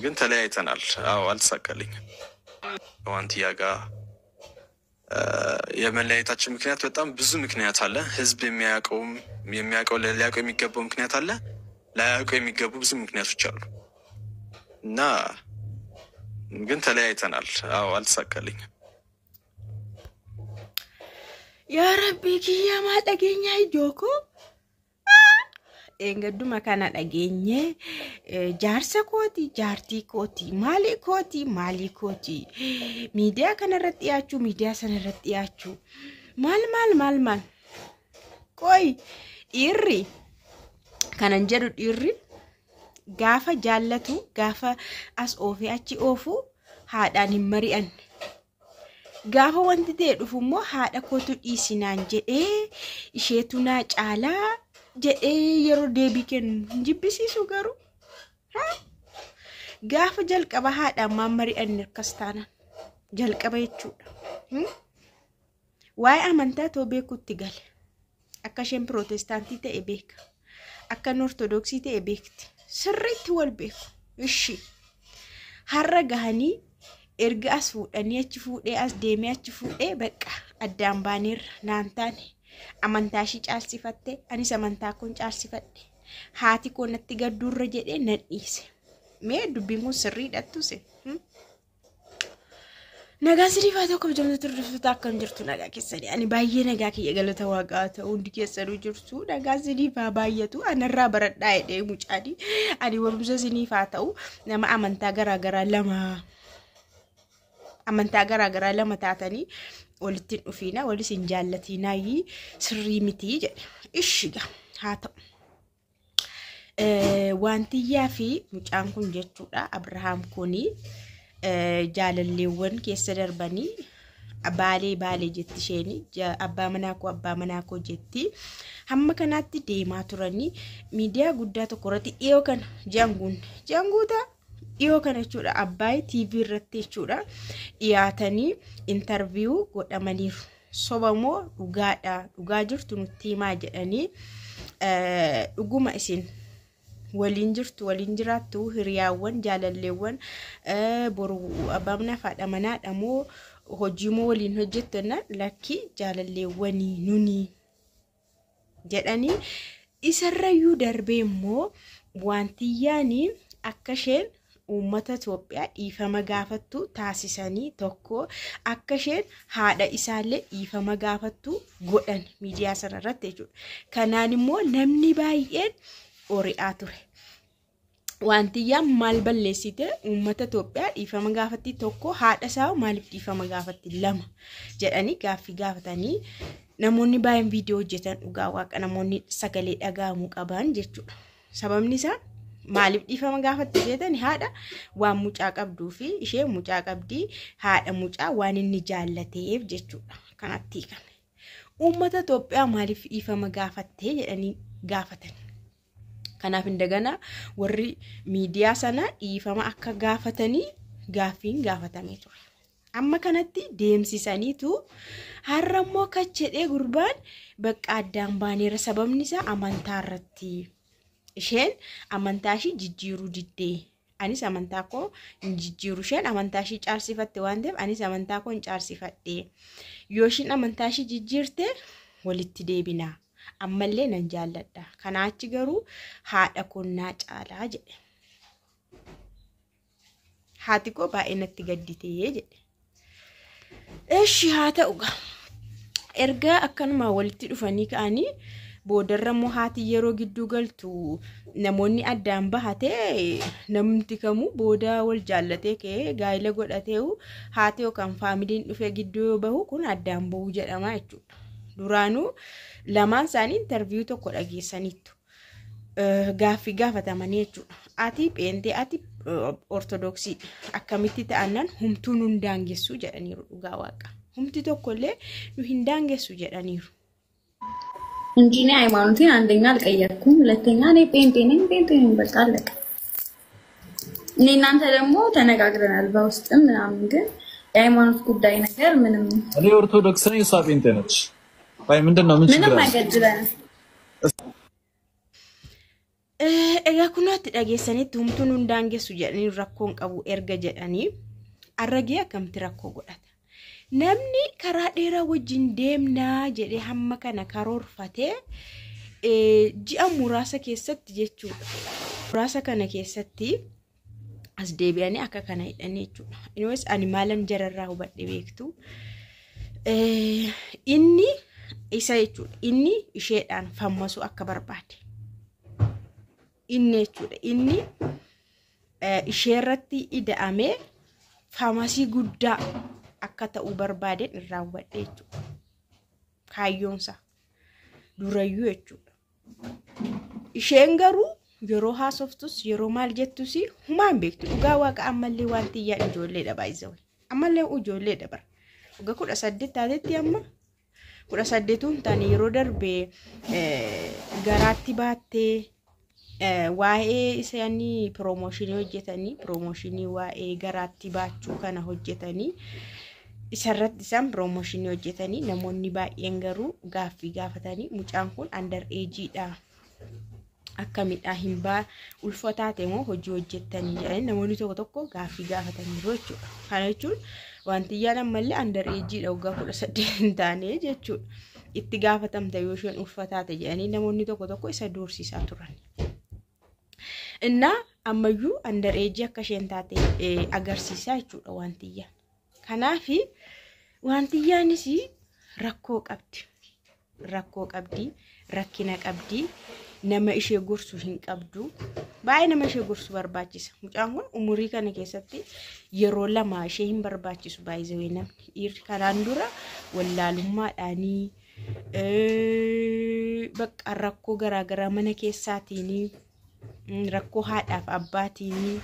ግን ተለያይተናል። አዎ አልተሳካልኝም። ዋንትያ ጋር የመለያየታችን ምክንያት በጣም ብዙ ምክንያት አለ። ህዝብ የሚያውቀውም የሚያውቀው ሊያውቀው የሚገባው ምክንያት አለ፣ ላያውቀው የሚገቡ ብዙ ምክንያቶች አሉ እና ግን ተለያይተናል። አዎ አልተሳካልኝም። Yaa Rabbii kiyya, maal dhageenya ijoo koo? Eengadduma kana dhageenye, jaarsa kooti, jaartii kooti, maalii kooti, maalii kooti, miidiyaa kanarratti dhiyaachuu, miidiyaa sanarratti dhiyaachuu, maal maal maal maal. Qoy, dhiirri kanan jedhu, dhiirri gaafa jaallatu, gaafa as oofee achi oofu haadhaan hin mari'anne. Gaafa wanti ta'e dhufu immoo haadha kootu dhiisinaan jedhee, isheetu naa caalaa jedhee yeroo deebii kennu hin jibbisiisu garuu. Gaafa jalqaba haadhaan maan mari'anne akkas taanaan jalqaba jechuudha. Waa'ee amantaa too beekutti gale. Akka isheen pirootestaantii ta'e beeka. Akka inni ortodoksii ta'e beekti. Sirriitti wal beeku. Ishi. Har'a gahanii erga as fuudhanii achi fuudhee, as deemee achi fuudhee, bakka addaan baaneerra, naan taane, amantaa ishii caalsifatte, anis amantaa koon caalsifadhe, haati koo natti gadduurra jedhee nan dhiise. Mee dubbiin kun sirriidhattuse. Nagaa siriif haa ta'u, kabajamtoota hordoftoota, akkam jirtu? Nagaa keessanii? Ani baay'ee nagaa kiyya, galata waaqaa ta'u. Hundi keessanuu jirtu? Nagaa siriif haa baay'atu. Anarraa baradhaa jedhee mucaani. Ani barumsa siniif haa ta'u, nama amantaa garaagaraa lama, amantaa garaagaraa lama taatanii walitti hin dhufiina, walis hin jaallatinaayi, sirrii mitii jedhe. Ishiga haa ta'u. Waantiyyaa fi mucaan kun jechuudha, Abrahaam kuni, jaalalleewwan keessa darbanii, baalee baalee jetti isheen, abbaa manaa koo, abbaa manaa koo jetti. Hamma kanaatti deemaa turanii miidiyaa guddaa tokko irratti dhiyoo kana ji'an ji'an guutaa dhiyoo kana jechuudha, Abbaay TV irratti jechuudha, dhiyaatanii interview godhamaniiru. Soba moo dhugaadha? Dhugaa jirtu nutti himaa jedhanii, dhuguma isin waliin jirtu, waliin jiraattu, hiriyaawwan, jaalalleewwan, boru abbaa manaa fi haadha manaadha moo hojii moo waliin hojjettu jennaan, lakkii, jaalalleewwanii nunii jedhanii. Isarrayyuu darbee immoo wantiyyaanii akka isheen uummata Itoophiyaa dhiifama gaafattu taasisanii, tokko akka isheen haadha isaallee dhiifama gaafattu godhan miidiyaa sanarratti jechuudha. Kanaan immoo namni baay'een ori'aa ture. Wantiyyaan maal balleessite uummata Itoophiyaa dhiifama gaafatti tokko, haadha isaa maaliif dhiifama gaafatti lama jedhanii gaaffii gaafatanii namoonni baay'een viidiyoo hojjetan, dhugaa waaqa, namoonni sagalee dhaga'amuu qaban jechuudha. Sababni isaa maaliif dhiifama gaafatti jetani, haadha waan mucaa qabduu fi ishee mucaa qabdii, haadha mucaa waan inni jaallateef jechuudha. Kanatti hiikame. Uummata Itoophiyaa maaliif dhiifama gaafattee jedhanii gaafatan. Kanaaf indagana warri miidiyaa sana dhiifama akka gaafatanii gaaffiin gaafatamee ture. Amma kanatti deemsisaniitu har'a immoo kachedhee gurbaan bakka addaan baaneera, sababni isaa amantaa irratti. Isheen amantaa ishii jijjiiruu diddee. Anis amantaa koo hin jijjiiru. Isheen amantaa ishii caalsifatte waan ta'eef anis amantaa koo hin caalsifadhe. Yoo ishiin amantaa ishii jijjiirte walitti deebina. Ammallee nan jaalladha. Kanaa achi garuu haadha konnaa caalaa jedhe. Haati koo baay'ee natti gadditee jedhe. Eshi, haa ta'u gaa. Erga akkanuma walitti dhufanii ka'anii boodarra immoo haati yeroo gidduu galtu namoonni addaan bahatee, namni kamuu booda wal jaallatee ka'ee gaa'ela godhatee haati yookaan faamiliin dhufee gidduu yoo bahu kun addaan bahuu jedhama jechuudha. Duraanuu lamaan isaanii interview tokko dhageessaniittu. Gaaffii gaafatamanii jechuudha. Ati pheenxee, ati ortodoksii, akkamitti ta'annan humtuu nun daangessu jedhaniiru, dhugaa waaqa. Humti tokkollee nu hin daangessu jedhaniiru. እንጂ እኔ ሃይማኖቴን አንደኛ አልቀየርኩም፣ ሁለተኛ እኔ ጴንጤ ነኝ፣ ጴንጤ ነኝ፣ በቃ አለቀ። እኔ እናንተ ደግሞ ተነጋግረናል በውስጥም ምናምን፣ ግን የሃይማኖት ጉዳይ ነገር ምንም እኔ ኦርቶዶክስ ነኝ፣ እሷ ጴንጤ ነች። አይ ምንድን ነው? ምን ችግር ምንም አለ? አይገድበንም። Egaa kunaatti dhageessanitti humtuun hundaan geessu jedhanii rakkoon qabu erga jedhanii arragee akkamti rakkoo godhata. Namni karaa dheeraa wajjin deemnaa jedhee hamma kana karoorfatee ji'a muraasa keessatti jechuudha. Muraasa kana keessatti as deebi'anii akka kana hidhanii jechuudha. Anyways, ani maalan jararraa hubadhe beektu. Inni isa jechuudha. Inni isheedhaan fammasuu akka barbaade. Inni jechuudha. Inni isheerratti ida'amee faamasii guddaa akka ta'uu barbaadeen irraa hubadhe jechuudha. Kaayyoonsa durayyuu jechuudha. Isheen garuu yeroo haasoftus yeroo maal jettus humaan beektu. Dhugaa waaqa ammallee waan xiyyaan ijoolleedha baay'isawee. Ammallee ijoolleedha bara. Waggaa 18 taatetti amma 18 taane yeroo darbe garaatti baattee waa'ee isaanii piroomooshinii hojjetanii piroomooshinii waa'ee garaatti baachuu kana hojjetanii isarratti isaan piroomooshinii hojjetanii namoonni baay'een garuu gaaffii gaafatanii mucaan kun andar eejiidha. Akkamidha hin baa ulfa taate moo hojii hojjettanii jedhanii namoonni tokko tokko gaaffii gaafataniiru jechuudha. Kana jechuun wantiyyaan ammallee andar eejiidha waggaa 18 hin taane jechuudha. Itti gaafatamta yoo isheen ulfa taate jedhanii namoonni tokko tokko isa doorsisaa turan. Innaa ammayyuu andar eejii akka isheen taate agarsiisaa jechuudha wantiyyaan. Kanaafi wantiyyaanis rakkoo qabdi. Rakkoo qabdi, rakkina qabdi. Nama ishee gorsu hin qabdu. Baay'ee nama ishee gorsu barbaachisa. Mucaan kun umurii kana keessatti yeroo lama ishee hin barbaachisu baay'ee namni. Dhiirri kanaan dura wallaalummaadhaanii bakka rakkoo garaagaraa mana keessaatiin rakkoo haadhaaf abbaatiin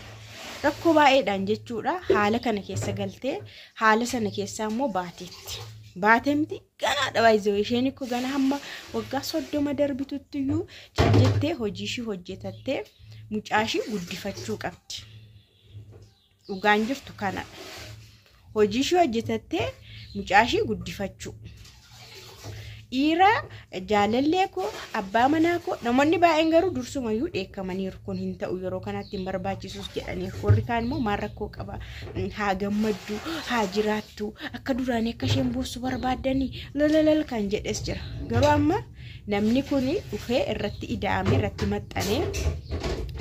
rakkoo baay'eedhaan jechuudha. Haala kana keessa galtee haala sana keessaa immoo baateetti. Baatemti ganaadha baay'ee isheen ikkoo gana hamma waggaa 30 darbituttiyyuu jettee hojii ishii hojjetattee mucaa ishii guddifachuu qabdi. Dhugaan jirtu kanadha. Hojii ishii hojjetattee mucaa ishii guddifachuu. Dhiira jaalallee koo abbaa manaa koo namoonni baay'een garuu dursumayyuu dheekkamaniiru kun hin ta'u yeroo kanatti hin barbaachisus jedhaniiru. Warri kaan immoo maal rakkoo qaba haa gammaddu haa jiraattu akka duraanii akka isheen boossu barbaaddanii lalalal kan jedhes jira. Garuu amma namni kun dhufee irratti ida'amee irratti maxxanee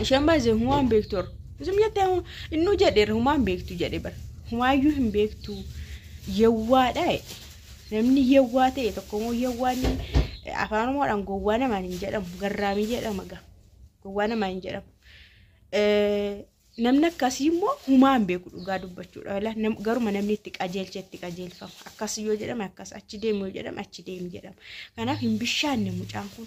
isheen baay'ee humaan beektu hor. Isum jettee innuu jedheera humaan beektu jedhe bara. Humaayyuu hin beektu yawwaadha jedhe. Namni yawwaa ta'e tokko immoo yawwaan afaan Oromoodhaan gowwaa namaan hin jedhamu garraamii jedhama gaa gowwaa namaan hin jedhamu. Namni akkasii immoo humaa hin beeku dhugaa dubbachuudha. Garuma namni itti qajeelche itti qajeelfama. Akkas yoo jedhame akkas achi deemu yoo jedhame achi deemu jedhama. Kanaaf hin bishaanne mucaan kun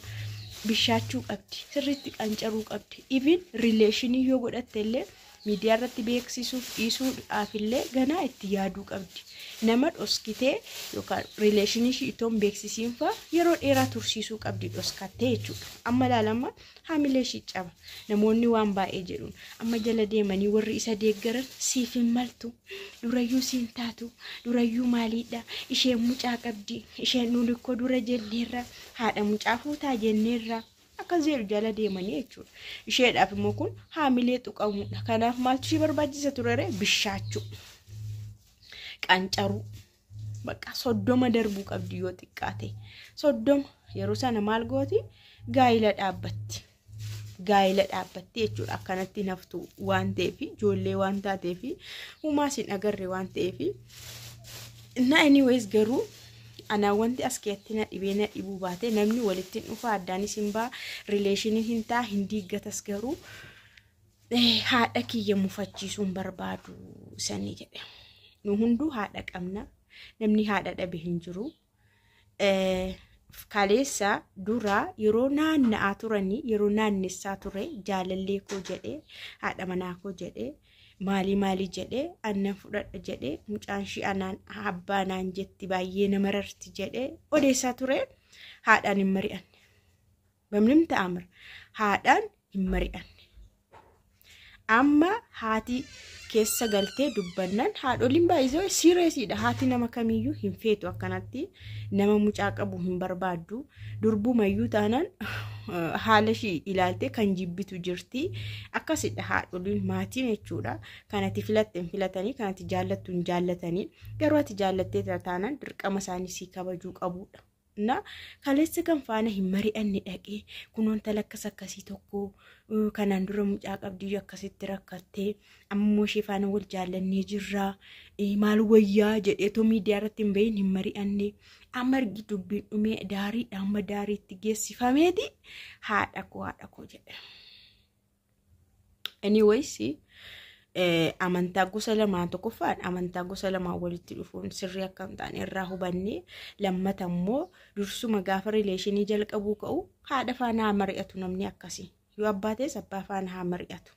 bishaachuu qabdi sirriitti qancaruu qabdi. Even rileeshinii yoo godhatte illee miidiyaa irratti beeksisuuf dhiisuudhaaf illee ganaa itti yaaduu qabdi. Nama dhoskitee yookaan rileeshinii ishii itoo hin beeksisiin fa'a yeroo dheeraa tursiisuu qabdi dhoskattee jechuudha. Amma ilaalama haamilee ishii caba. Namoonni waan baay'ee jedhuun amma jala deemanii warri isa deeggaran siif hin maltu, durayyuu siin taatu, durayyuu maaliidha, isheen mucaa qabdi, isheen nulikkoo dura jenneerra, haadha mucaa fuutaa jenneerra. Akkas jedhu jala deemanii jechuudha. Isheedhaaf immoo kun haamilee tuqamuudha. Kanaaf maaltu ishee barbaachisa turere bishaachuu, qancaruu, bakka 30 darbuu qabdi yoo xiqqaate. 30 yeroo sana maal gooti gaayila dhaabbatti. Gaayila dhaabbatti jechuudha. Akkanatti naftu waan ta'eef ijoollee waan taateef humaas hin agarre waan ta'eef. Na anyways garuu anaa wanti as keessatti na dhibee na dhibuu baate namni walitti hin dhufa addaanis hin ba'a rileeshinii hin ta'a hin diiggatas garuu haadha kiyya mufachiisuun barbaadu sanii jedhe. Nu hunduu haadha qabna. Namni haadha dhabe hin jiru. Kaleessa dura yeroo naanna'aa turanii yeroo naannessaa ture jaalallee koo jedhee haadha manaa koo jedhee maalii maalii jedhee annan fudhadha jedhee mucaan ishii anaan abbaa naan jetti baay'ee nama rarti jedhee odeessaa ture haadhaan hin mari'anne. Bamnim ta'amra haadhaan hin mari'anne. Amma haati keessa galtee dubbannaan haadholiin baay'isoo sireesiidha. Haati nama kamiyyuu hin feetu akkanatti nama mucaa qabu hin barbaaddu. Durbumayyuu taanaan haala ishii ilaaltee kan jibbitu jirti. Akkasidha haadholiin maatiin jechuudha. Kan ati filatte hin filatanii, kan ati jaallattu hin jaallatanii. Garuu ati jaallattee taanaan dirqama isaanii sii kabajuu qabudha. Na kaleessa kan faana hin mari'anne dhaqee kunoon talakkas akkasii tokko kanaan dura mucaa qabdii akkasitti rakkattee ammoo ishee faana wal jaallannee jirraa maal wayyaa jedheetoo miidiyaa irratti hin bahin hin mari'anne amma ergi dubbiin dhumee daariidha amma daariitti geessifameeti haadha koo haadha koo jedhe. Anyways, amantaa gosa lamaan tokkoffaan amantaa gosa lamaan walitti dhufuun sirrii akka hin taane irraa hubannee, lammata immoo dursuma gaafa relationii jalqabuu ka'u haadha faana haa mari'atu namni akkasii, yoo abbaa ta'es abbaa faana haa mari'atu.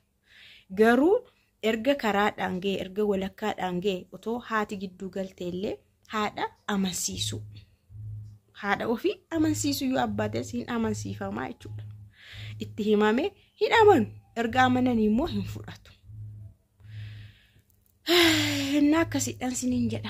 Garuu erga karaadhaan ga'e, erga walakkaadhaan ga'e, otoo haati gidduu galtee illee haadha amansiisu, haadha ofii amansiisu, yoo abbaa ta'es hin amansiifamaa jechuudha. Itti himame hin amanu, erga amananii immoo hin fudhatu. Innaa akkasiidhaan siniin jedha.